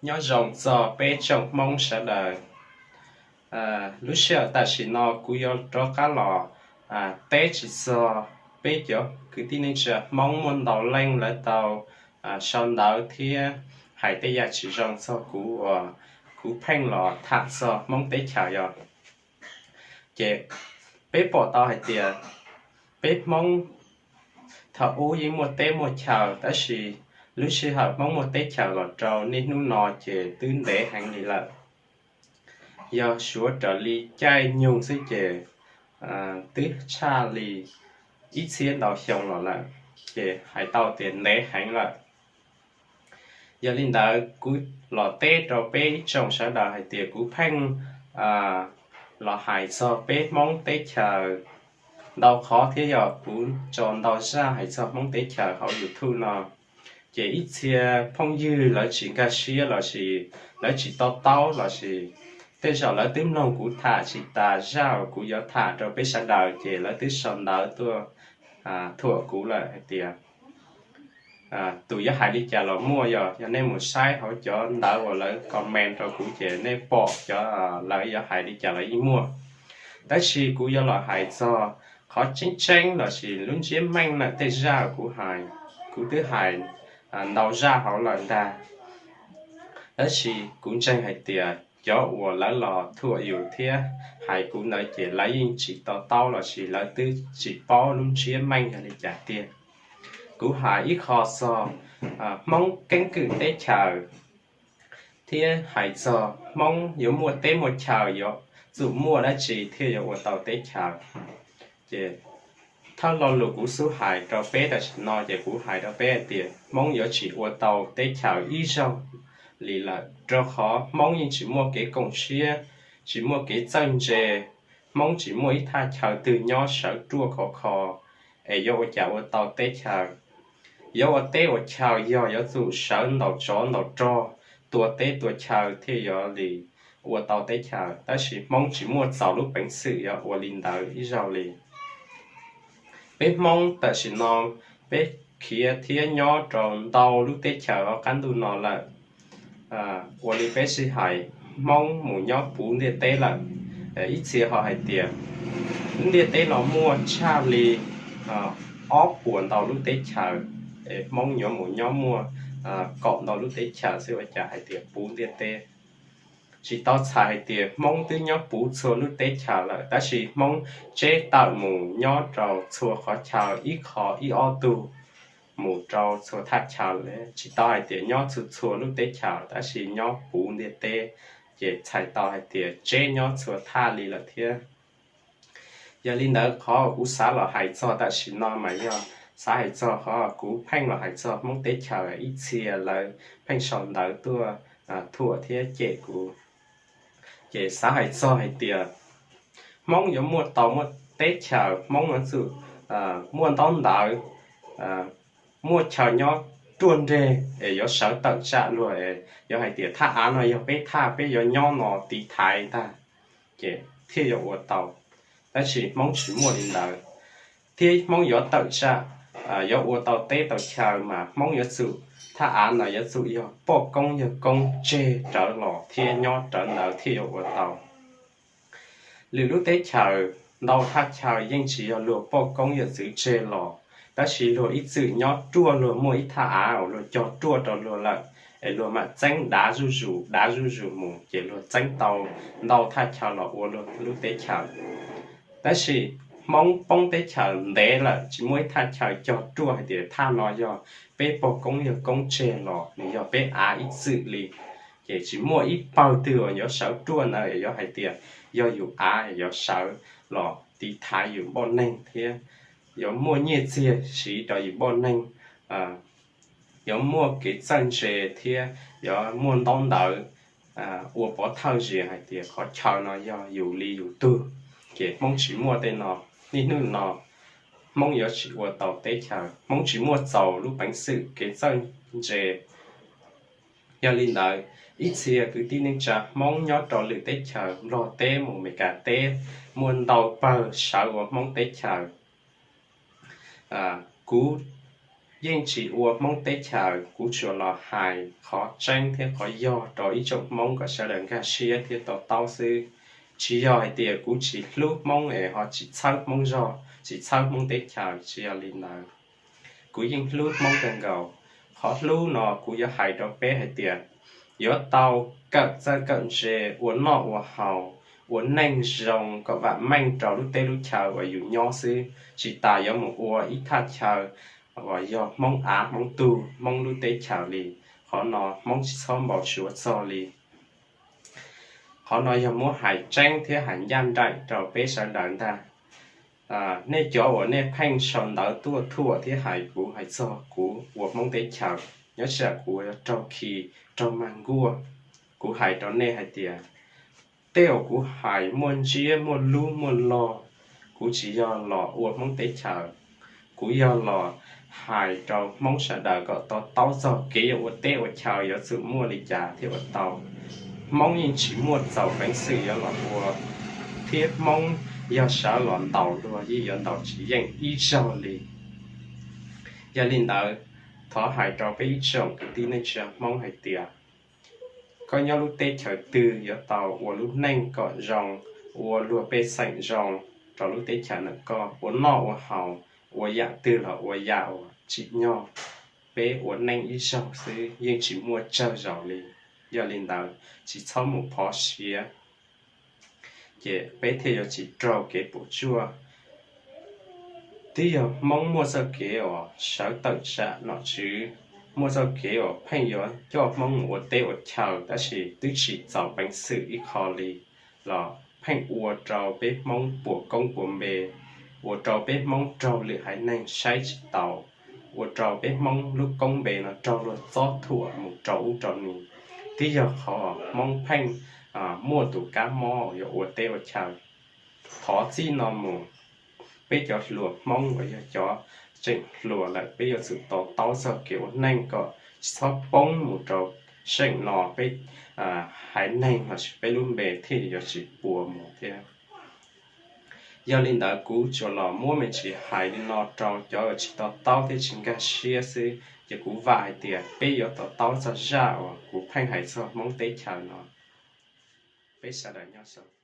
Nyob zoo txog peb tsoom Hmoob sawv daws. Lub sij hawm tam sim no kuv yuav rov qab los teb tsis txog peb cov kwv tij neej tsa Hmoob muaj ntau leej lawv tau sau ntawv thiab hais tej yam tsis zoo txog kuv uas kuv pheej los tham txog Hmoob teb chaws yog. Ces peb pom tau hais tias peb Hmoob thaum ub yeej muaj teb muaj chaws, tab sis lub sij hawm Hmoob muaj teb chaws los rau niaj hnub no ces twb ntev heev li lawm. Yog suav raws li caij nyoog xwb ces twb tshaj li ib txhiab ntau xyoo los lawm, ces hais tau tias ntev heev lawm. Yog li ntawd kuv los teb rau peb ib tsoom sawv daws hais tias kuv pheej los hais txog peb Hmoob teb chaws ntau qhov thiab yog kuv tso ntau zaj hais txog Hmoob teb chaws hauv YouTube no, ces ib txhia phooj ywg lawv tsis nkag siab lossis lawv tsis to taub lossis tej zaum lawv twb mloog kuv tham tsis tas zaj uas kuv yuav tham rau peb sawv daws ces lawv twb sau ntawv tuaj thuam kuv lawm hais tias tus yuav hais li cas los muaj, yog yog nej mus saib hauv cov ntawv uas lawv comment rau kuv ces nej pom cov lawv yuav hais li cas los yeej muaj. Tab sis kuv yuav los hais txog qhov tseeb tseeb lossis lub ntsiab meej na, tej zaj kuv hais, kuv twb hais ntau zaj hauv lawm ntag. Tab sis kuv ntseeg hais tias cov uas lawv los thuam yus thiab hais kuv ntawd ces lawv yeej tsis to taub lossis lawv twb tsis paub lub ntsiab meej yog li cas tiag. Kuv hais ib qho txog Hmoob keeb kwm teb chaws thiab hais txog Hmoob yuav muaj teb muaj chaw yuav tsum muaj dab tsi thiaj yuav ua tau teb chaws. Ces thawj lo lus kuv xub hais rau peb tam sim no ces kuv hais rau peb hais tias Hmoob yuav tsis ua tau teb chaws ib zaug li lawm, rau qhov Hmoob yeej tsis muaj kev koom siab, tsis muaj kev txawj ntse, Hmoob tsis muaj ib thaj chaw twg nyob sawv ruaj khov kho es yuav ua cas ua tau teb chaws. Yuav ua teb ua chaw yog yuav tsum sawv ntaus tsov ntaus rog, tua teb tua chaw thiaj yuav li ua tau teb chaws, tab sis Hmoob tsis muaj txaus lub peev xwm yuav ua li ntawd ib zaug li. Peb Hmoob tam sim no peb khiav thiab nyob rau ntau lub teb chaws hauv qab ntuj no lawm. Ua li peb sib hais, Hmoob mus nyob puv ntiaj teb lawm. Ib txhia ho hais tias lub ntiaj teb no muaj tshaj li ob puas ntau lub teb chaws, es Hmoob yuav mus nyob muaj kaum ntau lub teb chaws xwb ua cas hais tias puv ntiaj teb. Tsis tau txhais hais tias Hmoob twb nyob puv txhua lub teb chaws lawm, tab sis Hmoob tseb tawm mus nyob rau txhua qhov chaw ib qho ib ob tug mus rau txhua thaj chaw li. Tsis tau hais tias nyob txhua txhua lub teb chaws, tab sis nyob puv ntiaj teb, ces txhais tau hais tias tseb nyob txhua thaj li lawm thiab. Yog li ntawd qhov kuv xav los hais txog tam sim no mas yog xav hais txog qhov kuv pheej los hais txog Hmoob teb chaws, ib txhia lawv pheej sau ntawv tuaj thuam thiab cem kuv. Ces xav hais txog hais tias Hmoob yuav muaj tau muaj teb chaws, Hmoob yuav tsum muaj ntaub ntawv, muaj chaw nyob ruaj nreg es yuav sawv tawm tsam luag, yuav hais tias thaj av no yog peb thaj, peb yuav nyob no tiv thaiv ntag, ces thiaj yuav ua tau. Tab sis Hmoob tsis muaj li ntawd, thiab Hmoob yuav tawm tsam, yuav ua tau teb tau chaw mas Hmoob yuav tsum, thaj av no yuav tsum yog poj koob yawg koob tseg rawv los thiab nyob rawv ntawd thiaj yuav ua tau. Lwm lub teb chaws ntau thaj chaw yeej tsis yog luag poj koob yawm txwv tseg los, tab sis luag ib txwm nyob ruaj, luag muaj ib thaj av uas luag cog ruaj rau luag lawm, es luag mam txeeb dav zuj zus dav zuj zus mus, ces luag txeeb tau ntau thaj chaw los ua luag lub teb chaws. Tab sis Hmoob poob teb chaws ntev lawm, tsis muaj ib thaj chaw cog ruaj hais tias thaj no yog peb pog koob yawg koob tseg los nws yog peb av ib txwm li. Ces tsis muaj ib pawg twg uas yuav sawv ruaj ntawd yuav hais tias yog yus av yuav sawv los tiv thaiv yus npoj neeg thiab yuav muaj nyiaj txiag siv rau yus npoj neeg, yuav muaj kev txawj ntse thiab yuav muaj ntaub ntawv ua pov thawj zias hais tias qhov chaw no yog yus li yus tug. Ces Hmoob tsis muaj tej no, niaj hnub no Hmoob yuav tsis ua tau teb chaws, Hmoob tsis muaj txaus lub peev xwm kev txawj ntse. Yog li ntawd, ib txhia kwv tij neej tsa Hmoob nyob rau lwm teb chaws, Nplog teb mus Meskas teb, muaj ntau pawg sawv ua Hmoob teb chaws. Kuv Yeej tsis ua Hmoob teb chaws, kuv tsuas los hais qhov tseeb thiab qhov yog rau ib tsoom Hmoob kom sawv daws nkag siab thiab to taub xwb. Tsis yog hais tias kuv tsis hlub Hmoob es ho tsis txhawb Hmoob zog, tsis txhawb Hmoob teb chaws, tsis yog li ntawd. Kuv yeej hlub Hmoob kawg nkaus. Qhov hlub no kuv yuav hais rau peb hais tias yuav tau kawm txawj kawm ntse, ua noj ua haus, ua neej zoo kom vam meej rau lub teb lub chaw uas yus nyob xwb, tsis tas yuav mus ua ib thaj chaw uas yog Hmoob av Hmoob tug Hmoob lub teb chaws li. Qhov no Hmoob tsis txhob npau suav txog li. Qhov no yog muab hais tseeb thiab hais ncaj nraim rau peb sawv daws ntag. Nej cov uas nej pheej sau ntawv tuaj thuam thiab hais kuv hais txog kuv ua Hmoob teb chaws, nyob tsam kuv yuav raug khi, raug mag nkuaj. Kuv hais rau nej hais tias tej uas kuv hais muaj ntsiab muaj lub muaj log, kuv tsis yog los ua Hmoob teb chaws. Kuv yog los hais rau Hmoob sawv daws kom to taub txog kev yuav ua teb ua chaw yuav tsum muaj li cas thiaj ua tau. Hmoob yeej tsis muaj txaus peev xwm yuav los ua, thiab Hmoob yog sawv los ntaus luag yeej yuav ntaus tsis yeej ib zaug li. Yog li ntawd, thov hais rau peb ib tsoom kwv tij neej tsa Hmoob hais tias koj nyob lub teb chaws twg yuav tau ua lub neej kom zoo, ua luag pej xeem zoo rau lub teb chaws ntawm koj, ua noj ua haus, ua yam twg los ua yam uas tsim nyog. Peb ua neej ib zaug xwb yeej tsis muaj tsawg zaus li. Yog li ntawd tsis txhob mus phov siav, ces peb thiaj yuav tsis raug kev puas tsuaj. Twb yog Hmoob muaj txoj kev uas sawv tawm tsam nom tswv, muaj txoj kev uas pheej yuav coj Hmoob mus ua teb ua chaw, tab sis twb tsis txaus peev xwm ib qho li, los pheej ua rau peb Hmoob puas koob puas npe, ua rau peb Hmoob raug lwm haiv neeg saib tsis taus, ua rau peb Hmoob lub koob npe no raug luag txob thuam mus rau ub rau no. Twb yog qhov Hmoob pheej muaj tus kab mob yuav ua teb ua chaw. Thov txij no mus, peb cov hluas Hmoob uas yog cov tseem hluas lawm, peb yuav tsum to taub txog kev ua neej kom tsis txhob poob mus rau seem no, peb haiv neeg lossis peb lub npe thiaj yuav tsis puas mus thiab. Yog li ntawd kuv tsuas los muab me ntsis hais li no rau cov uas tsis to taub thiab tsis nkag siab xwb, ces kuv vam hais tias peb yuav to taub txog zaj uas kuv pheej hais txog Hmoob teb chaws no. Peb sawv daws nyob zoo.